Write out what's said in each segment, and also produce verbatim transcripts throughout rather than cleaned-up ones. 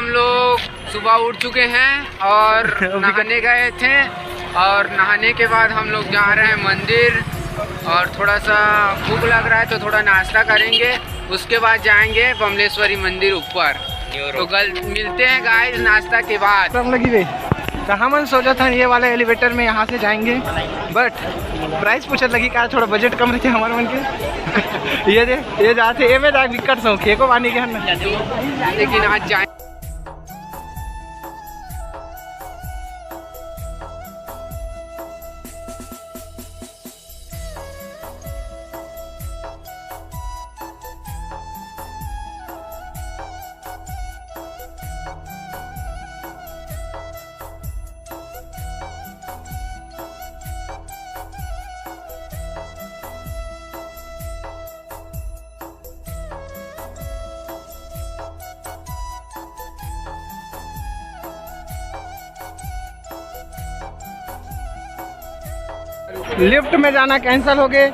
हम लोग सुबह उठ चुके हैं और नहाने गए थे, और नहाने के बाद हम लोग जा रहे हैं मंदिर, और थोड़ा सा भूख लग रहा है तो थोड़ा नाश्ता करेंगे, उसके बाद जाएंगे बमलेश्वरी मंदिर ऊपर। तो गल मिलते हैं गाइस नाश्ता के बाद। कम लगी बे। तो हमन सोचा था ये वाला एलिवेटर में यहाँ से जाएंगे, बट प्राइस पूछत लगी का, थोड़ा बजट कम रखे हमारे मन के। ये दे, ये जाते, ये में जाके दिक्कत सौ खेको पानी के हन। लेकिन आज जाए लिफ्ट में जाना कैंसिल हो गए,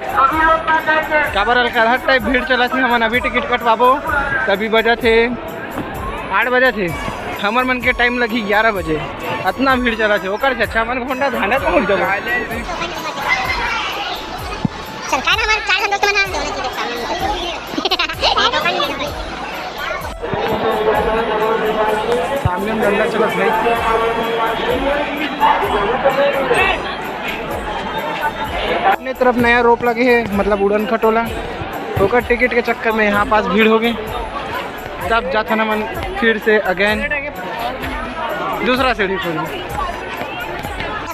काबर अलकरहा टाइप भीड़ चला थे। हमन अभी टिकट कटवाबो, तभी बजा थे आठ बजे थे, हमर मन के टाइम लगी ग्यारह बजे। इतना भीड़ चला थे, ओकर से अच्छा मन घोंडा धांडा तो उठ जाओ। चल, काय ना, हमारे चार जन दोस्त मन हैं, दोनों चीज़ें सामने में। सामने में डंडा चलत भाई। अपने तरफ नया रोप लगे है, मतलब उड़न खटोला। ओकर टिकट के चक्कर में यहाँ पास भीड़ हो गई, तब जाथन हमन फिर से अगेन दूसरा सीढ़ी खोल।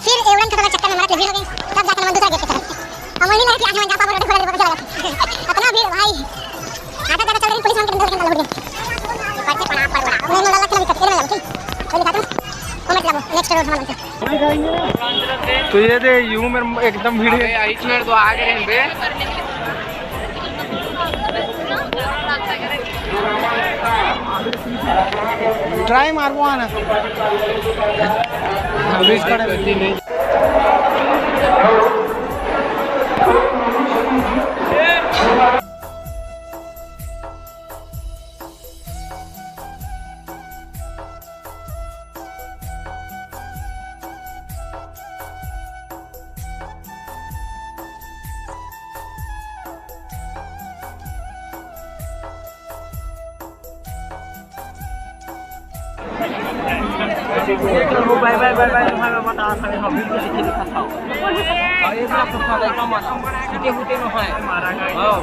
फिर एवढन खतरा चक्कर में हमारा भीड़ हो गई, तब जाथन हमन दूसरा गेट की तरफ। हम वही लगे कि आज हम जा पाबो, रोड खोला, रोड खोला। इतना भीड़ भाई, आधा ज्यादा चल रही, पुलिस वाले के डंडा लेके लौट गए। बच्चे पड़ा, पड़, पड़ा। उन्हें मुझे लगा कि मैं दिक्कत, ये मैं जाऊँ, ठीक? वो निकाल दो, नेक्स्ट रोड हमारा बनता। तो ये दे, यू मेर एकदम भीड़ है। अबे, आइच मेर तो आ गए हैं बे। ट्राई मारबो आना। अभी इस खड़े बाय बाय, बाय बाय, तुम्हारा बता, सारे हम भी किसी के दिखा था। और ये सब तो सारे कम आता। इतने होते न है। हाँ।